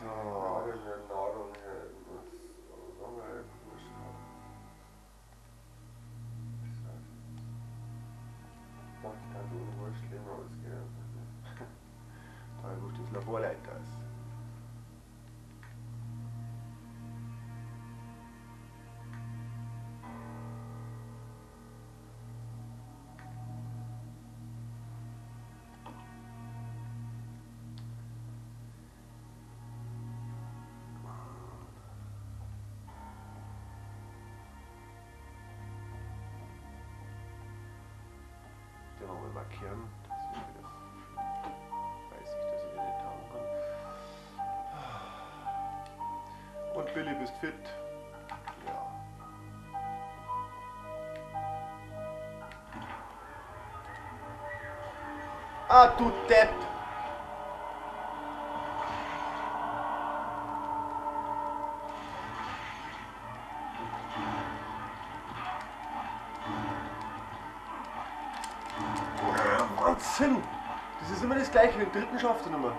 So. Nahrung her, irgendwas. Aber wurscht. Ich dachte, ich kann ohne Wurst leben, aber es geht einfach nicht. Da wurscht des Laborleiters. Den mal markieren, dass ich wieder weiß ich, dass ich den nicht haben kann. Und Billy, bist fit? Ja. Ah, du Depp! Wahnsinn! Das ist immer das Gleiche, den dritten schafft er nicht mehr.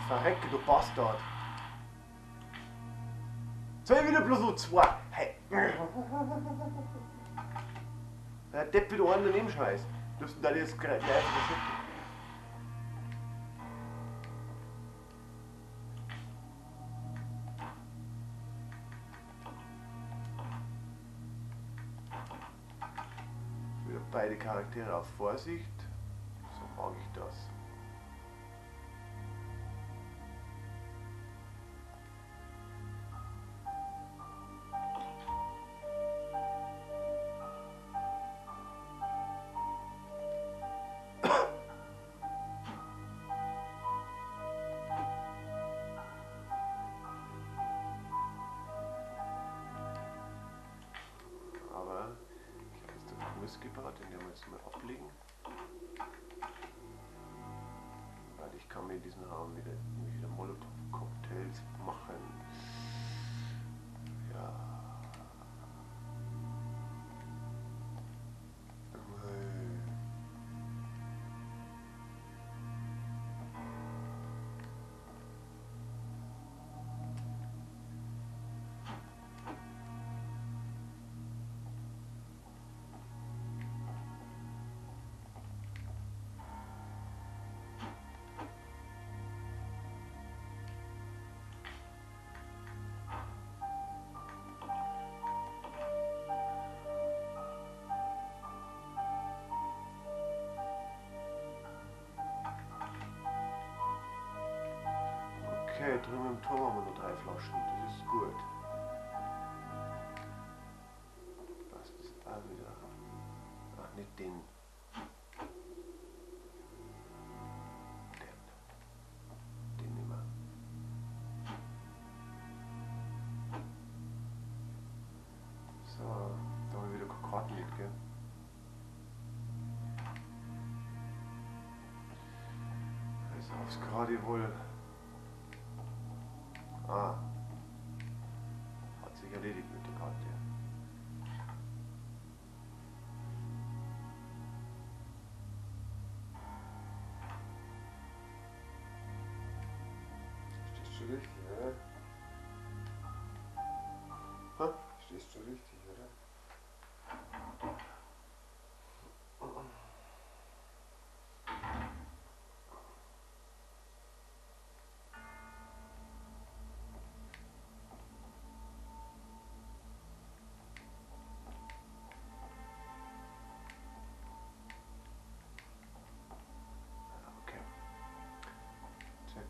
Verrecke, du Bastard! Jetzt hab ich wieder bloß noch zwei. Hey! Der Depp wieder einen daneben scheißt. Dürften da jetzt gleich verschicken. Beide Charaktere auf Vorsicht, so mag ich das. Aber ich habe jetzt den Mist gebaut, den werden wir jetzt mal ablegen. Weil ich kann mir in diesem Raum wieder Molotow-Cocktails machen. Ja. Okay, drüben im Turm haben wir noch 3 Flaschen, das ist gut. Passt das auch wieder. Ach, nicht den. Den. Den nehmen wir. So, da haben wir wieder keine Karten mit, gell? Also aufs Gerade wohl. Ah, hat sich erledigt mit der Karte. Stehst du richtig, oder? Hä? Stehst du richtig, oder?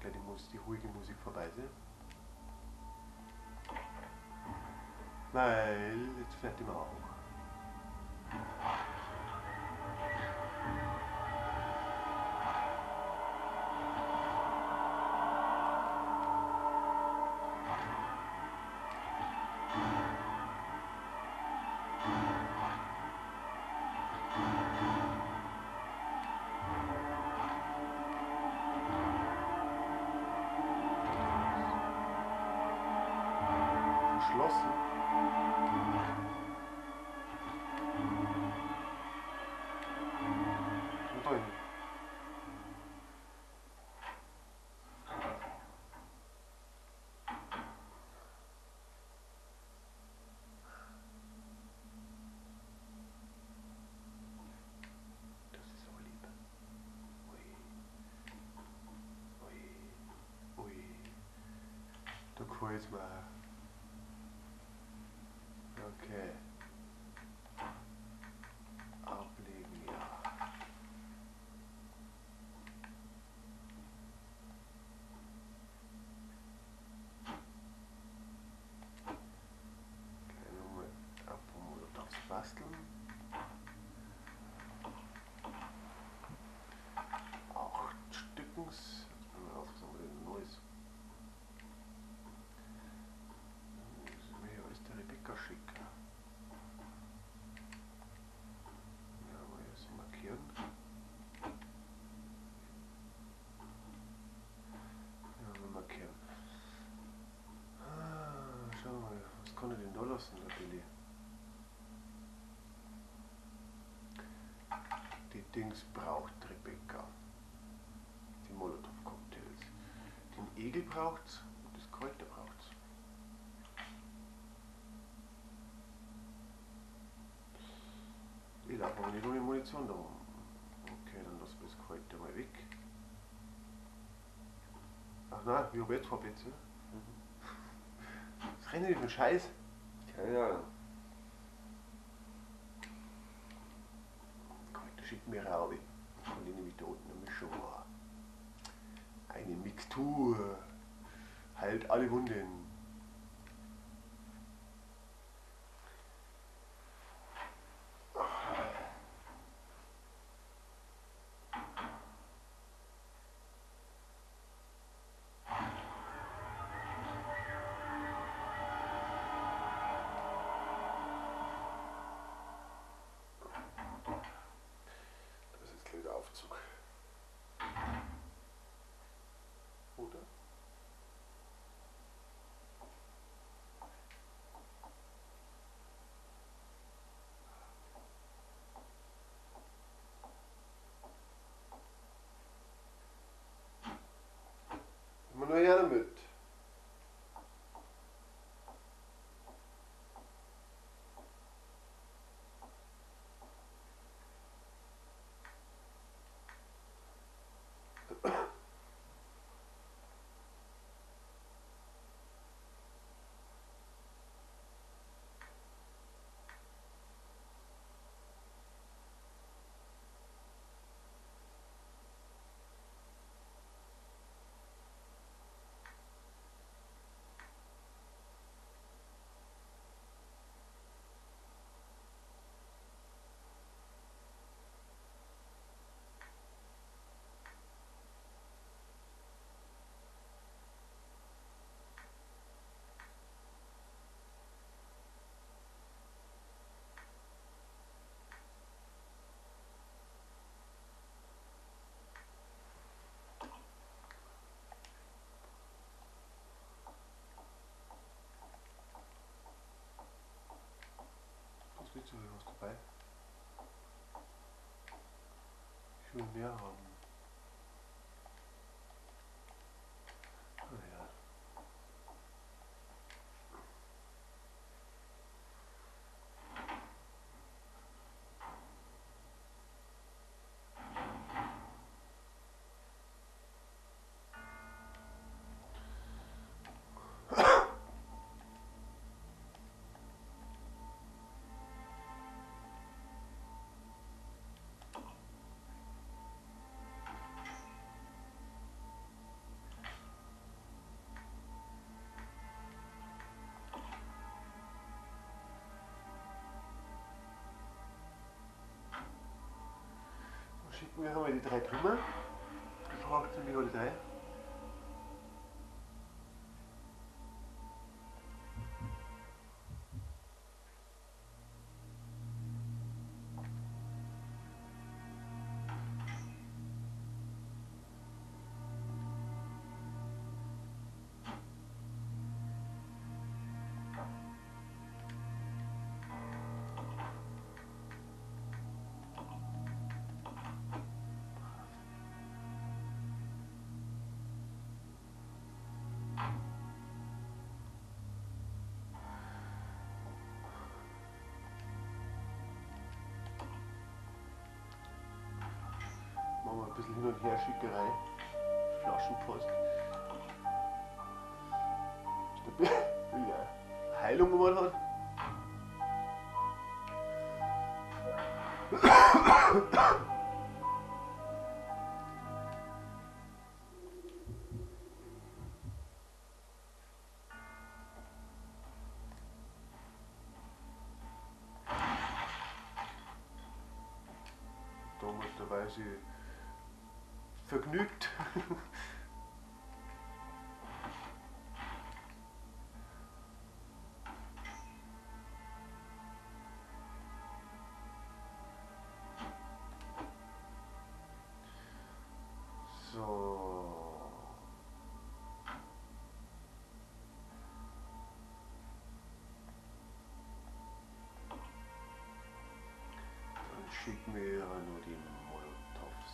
Gleich die ruhige Musik vorbei sind. Weil jetzt fährt die Mauer hoch. Verschlossen. Und da hin. Holzmacher. Okay. Ablegen, ja. Gleich nochmal ein paar Molotovs basteln. 8 Stückens. Jetzt bin ich raus, was haben wir denn Neues? Das ist mir ja alles der Rebecca schicken. Ja, mal jetzt markieren. Ja, mal markieren. Ah, schau mal, was kann ich denn da lassen, der Billy? Die Dings braucht Rebecca. Die Molotow-Cocktails. Den Egel braucht's und das Kräuter braucht's. Ich laufe aber nicht ohne Munition da rum. Okay, dann lassen wir das Kräuter mal weg. Ach nein, ich hab jetzt 2 Plätze. Was rennen die für einen Scheiß? Keine Ahnung. Kräuter schicken mir raus. Kann ich nämlich da unten eine Mischung machen. Eine Mixtur. Heilt alle Wunden. Das ist jetzt gleich der Aufzug. Oder? Immer nur her damit. Ist nicht so viel was dabei. Ich will mehr haben. Ah ja. Schicken wir einmal die 3 Trümmer. Die braucht nämlich alle 3. Machen wir ein bisschen hin und her Schickerei. Flaschenpost. Ist der Ja, Heilung gemacht hat. Damals dabei sie vergnügt. So. Dann schicken wir nur die Molotovs.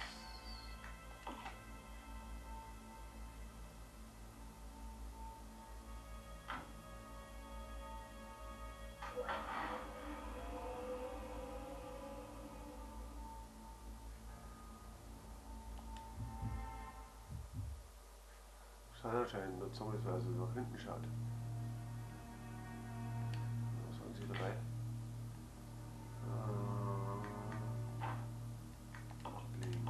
Sind anscheinend nur Zombies, weil sie nach hinten schaut. Was haben sie dabei? Ablegen.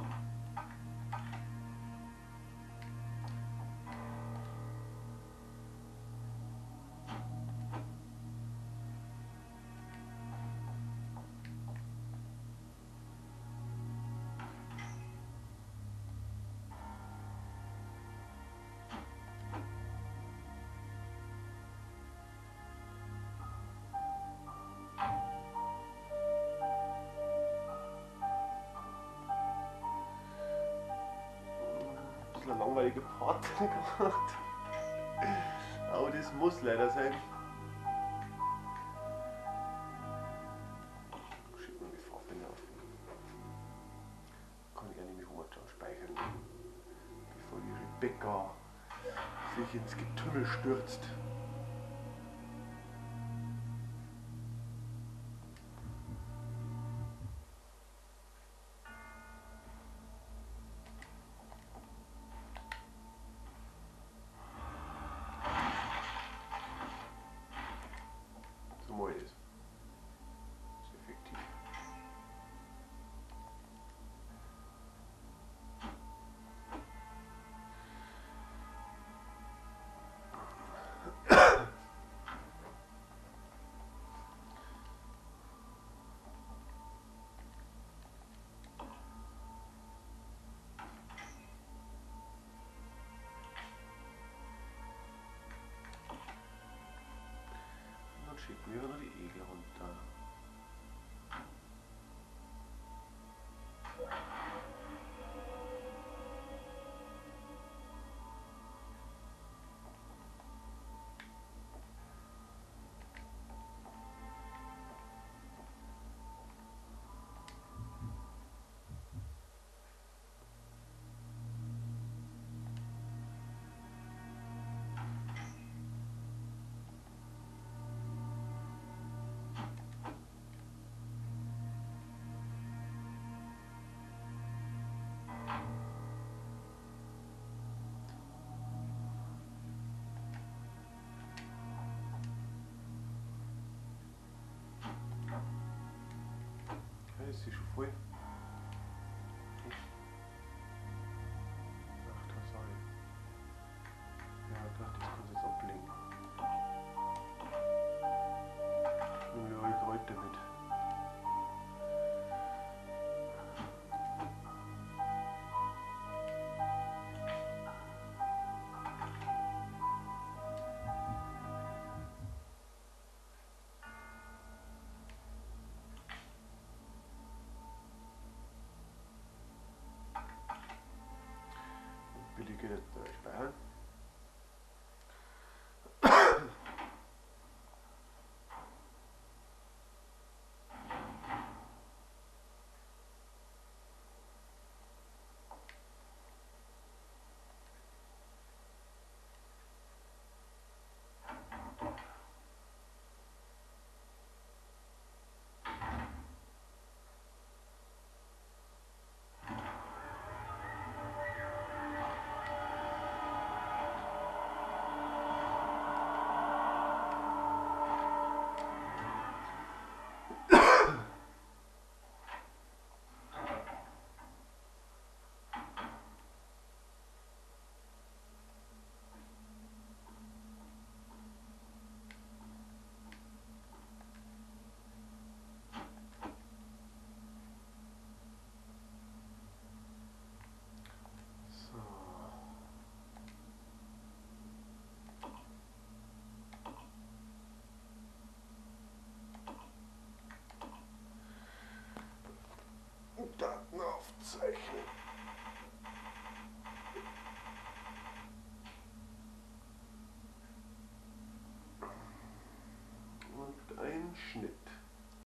Ein langweiliger Part gemacht. Aber das muss leider sein. Schicken wir die Pfadfinder auf. Kann ich ja nämlich auch mal speichern, bevor die Rebecca sich ins Getümmel stürzt. Ist effektiv. Dann schicken wir noch die Egel runter. Ist sie schon voll? Ach, Tatsache. Ja, ich dachte, das kannst du jetzt ablegen. Nehmen wir alle Kräuter mit. Billige speichern. zeichnen.